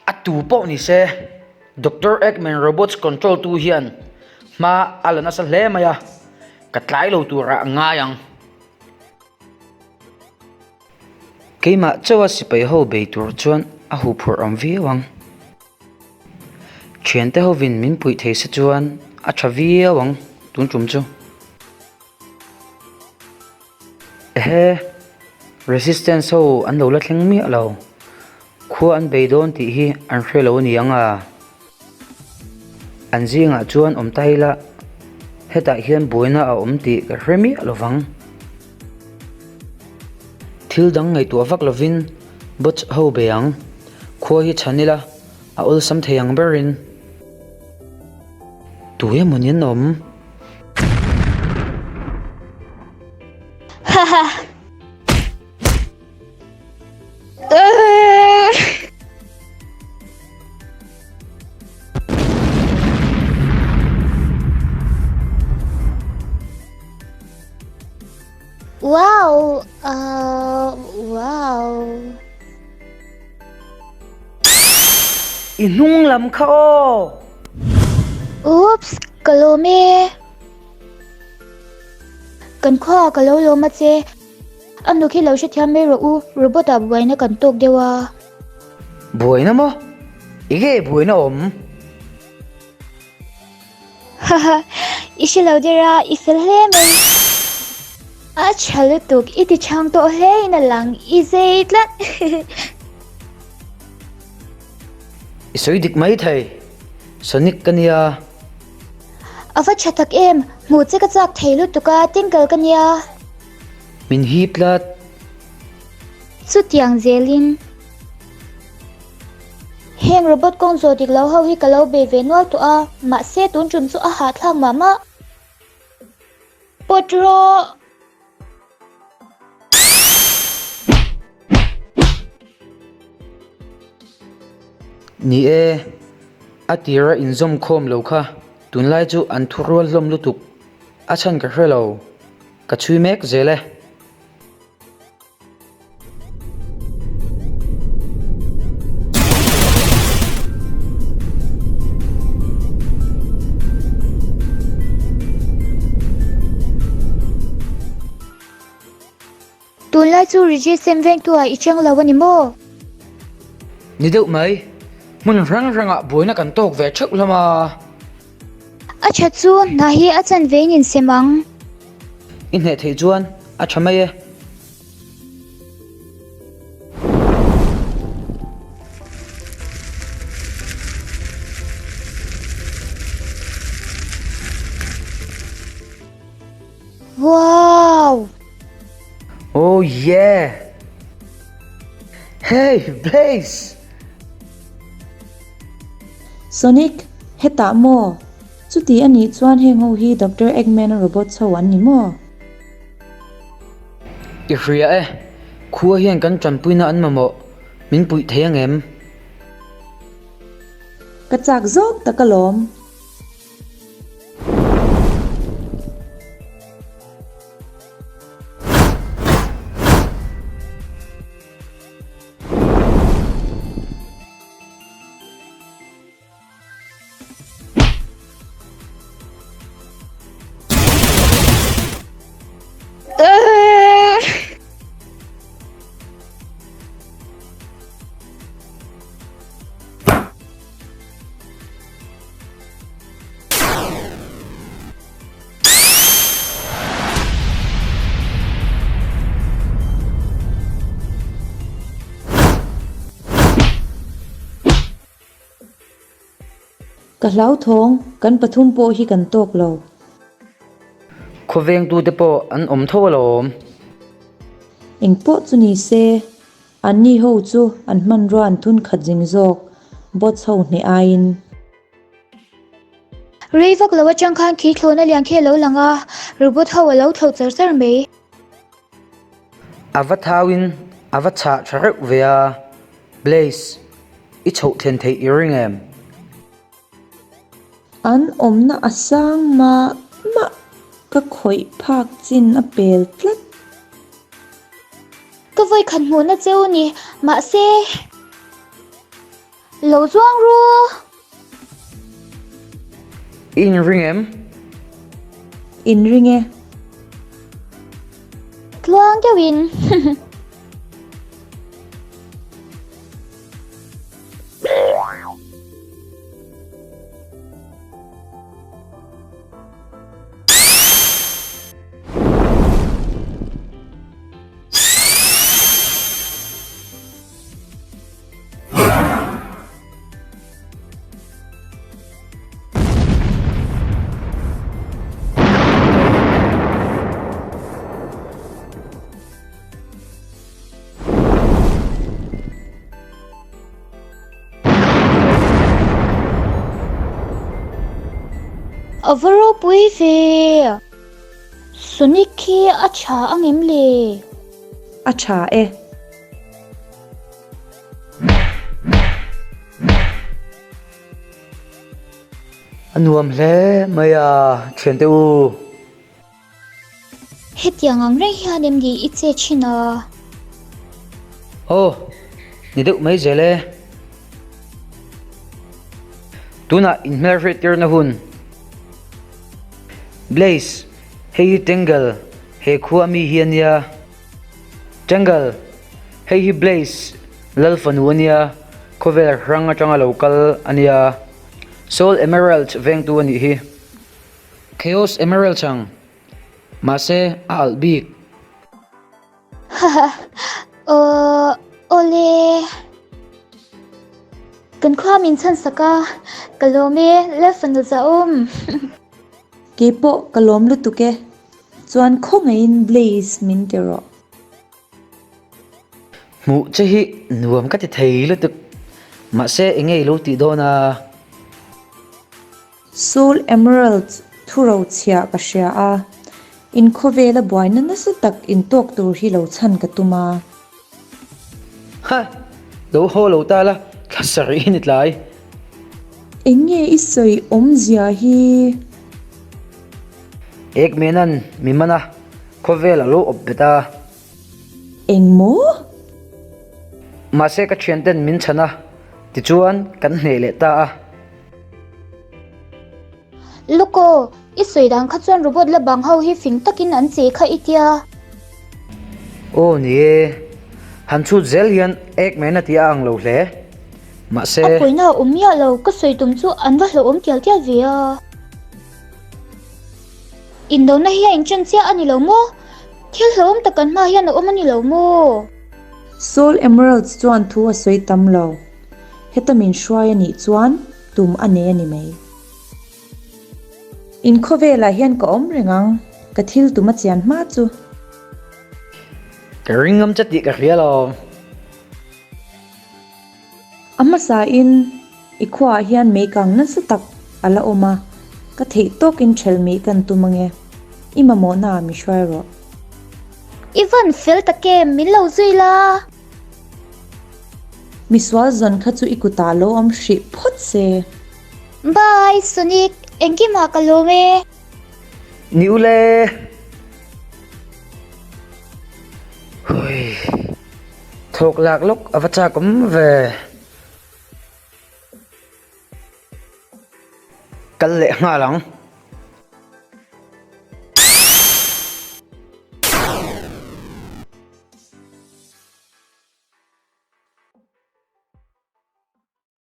A tu pawh ni se, Doctor Eggman robots control tu hian hma a la nasa hle mai a, ka tlai lo turah a ngai ang. Keimah chauha sipai ho bei tur chuan a huphurh awm viau ang. Thiante hovin min puih thei se chuan a tha viau ang tun tum chu. Ehe, Resistance ho an lo la thleng miah lo. Khua an bei dawn tih hi an hre lo a ni ang a. An zingah chuan awm ta ila, hetah hian buaina a awm tih ka hre miah lo vang. Thil dang ngaihtuah vak lovin bots ho bei ang. Khua hi chhan ila, a awlsam thei ang berin. Tu emawni an awm? Haha. Wow! Uh, wow! I hnung lam kha aw! Oops! Ka lawm e! Kan khuaah ka lo lawm a che. A hnuk hi lo hrethiam mai rawh u, robot ah buaina kan tawk deuh a. Buaina maw? Enge buaina awm? Haha, i hre lo der a, i fel hle mai. A tha lutuk, i ti chhang tawh hle in a lang, i zei tlat. I sawi dik mai thei, Sonic ka nia. A va tha tak em, hmuh che ka chak thei lutuk a, Tinkle ka nia. Min hip tlat. Chutiang zelin. Heng robot kawng zawh dik lo ho hi ka lo bei ve nual tawh a, mahse tun tum chu a hahthlak mah mah. Pawt rawh! Ni e, a tira inzawm khawm lo kha tunlai chu an thurual hlawm lutuk, a chhan ka hre lo, ka chhui mek zel e. Tunlai chu Regis sem vengtu ah i cheng lo a ni maw? Ni deuh mai, hmun hrang hrangah buaina kan tawk ve theuh hlawm a. A tha chu hna hi a chanve in insem ang. I hneh theih chuan a tha mai e. Wow! Oh yeah! Hey Blaze! Sonic, hetah maw? Chuti a nih chuan heng ho hi Doctor Eggman-a robots ho an ni maw? I hria e, khua hian kan tanpuina an mamawh, min puih thei ang em? Ka chak zawk tak alawm. Ka hlauthawng, kan pathum pawh hi kan tawk lo. Khawvengtute pawh an awm tho alawm. Engpawh chu ni se, Anni ho chu an hmanrua an thun khat zing zawk, bots ho hneh aiin. Rei vak lo atang khan khi thlawhna lian khi a lo lang a, robot ho a lo thlawh char char mai. A va thauin a va chhah tha reuh ve a, Blaze, i chhoh thlen theih i ring em? An awmna a sang mah mah ka khawih phak chin a pel tlat. Ka vawi khat hmuhna cheu ni, mahse. Lo chuang ru! I inring em? Inring e. Tluang deuhin. A va ropui ve! Sonic khi a tha ang em le? A tha e. A nuam hle mai a, thiante u. Hetiang ang reng hian em ni i che thin a? Aw, ni deuh mai zel e. Tunah inhmelhriattirna hun. Blaze, hei hi Tangle, he khua mi hi a nia. Tangle, hei hi Blaze, Lal fanu a nia, khawvel hrang atanga lo kal a nia. Soul Emerald vengtu a nih hi. Chaos Emerald chang, mahse a alh bik. Haha, aw, awle. Kan khua min chhan sak a, ka lawm e, Lal fanu zahawm. Keipawh ka lawm lutuk e, chuan khawngaihin Blaze min ti rawh. Hmuh che hi nuam ka ti thei lutuk, mahse eng nge i lo tih dawn a? Soul Emerald thu ro chhiah ka hria a, in khawvela buaina nasa tak in tawk tur hi lo chhan ka tum a. Ha! Lo haw lo ta la, thla sarih i ni tlai. Eng nge i sawi awmzia hi? Ekmenan mi man a, khawvel a lo awp bet a. Eng maw? Mahse ka thianten min chhan a, tichuan kan hneh leh ta a. Lawkaw, i sawi dan kha chuan robot la bang ho hi fing takin an che kha i tia. Aw ni e, han chhut zel hian ek mai na tih a ang lo hle. Mahse. A pawina a awm miah lo, ka sawi tum chu an va hlauhawm tial tial ve a. Indona hi a inṭan chiah a ni lo maw? Thil hlauhawm tak kan hmaah hian a awm a ni lo maw? Soul Emeralds chuan thu a sawi tam lo. Heta min hruai a nih chuan tum a nei a ni mai. In khawvelah hian ka awm reng ang, ka thil tum a chian hma chu. Ka ring ngam che tih ka hria lo. A hmasain i khuaah hian meikang nasa tak a la awm a, ka theih tawkin ṭhelh mih kan tum ange. I mamawhnaah mi hruai rawh. I van fel tak em, min lo zui la. Misual zawn kha chu i kutah lo awm hrih phawt se. Bye Sonic, engkimah ka lawm e. Ni ule. Hui. Thawk lak lawk a va chak awm ve. Kal leh nghal ang.